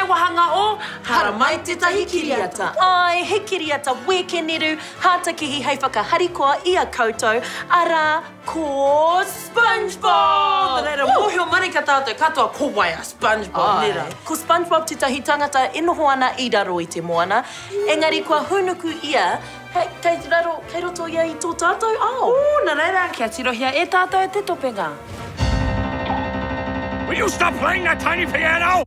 tēnei wāhanga o Haramai Tētahi Kiriata. Āe, he kiriata wēkeneru, hātakihi hei whakaharikoa i a koutou, arā, ko SpongeBob! Nā reira, mōhio marika tātou katoa ko wai a SpongeBob, nē rā? Ko SpongeBob tētahi tangata e noho ana i raro i te moana, engari kua hūnuku ia, kei raro, kei roto ia i tō tātou ao. Ū, nā reira, kia tirohia e tātou te topenga. Will you stop playing that tiny piano?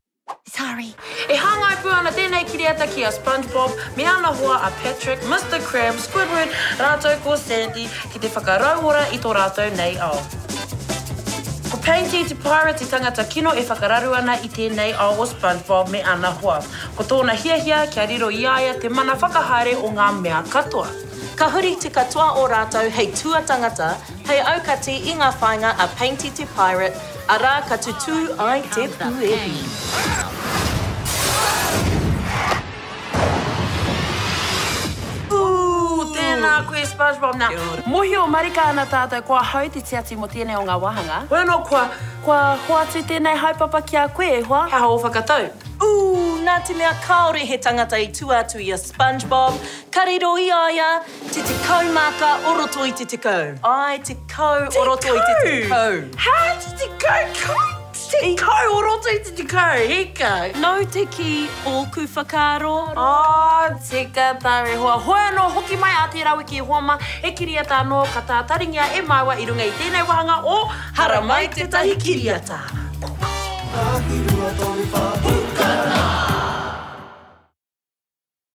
Sorry. E hāngai pū ana tēnei kiriata ki a SpongeBob me ana hoa a Patrick, Mister Krabs, Squidward rātou ko Sandy ki te whakarauora i tō rātou nei ao. Ko Painty te pirate te tangata kino e whakararu ana i tēnei ao o SpongeBob me ana hoa. Ko tōna hiahia kia riro i a ia te mana whakahaere o ngā mea katoa. Ka huri te katoa o rātou hei tuatangata, hei aukati i ngā whāinga a Painty te Pirate, arā ka tutū ai te puehu. Ooh, tēnā koe SpongeBob. Nā, mohio marika ana tātou ko ahau te tiati mō tēnei o ngā wāhanga. Hoi anō kua, kua hoatu tēnei haepapa ki a koe, e hoa. He aha ō whakatau? Ooh, nā te mea kāore he tangata i tua atu i a SpongeBob, ka riro i a ia te 10 māka o roto i te 10. Āe, 10 o roto i te 10. Hā, te 10? Kau, 10 o roto i te 10, hika! Nōu te kī ōku whakaaro. Oh, tika tāu e hoa. Hoi anō, hoki mai a tērā wiki e hoa mā, he kiriata anō ka tātaringia e māua i runga i tēnei wāhanga o Haramai tētahi kiriata.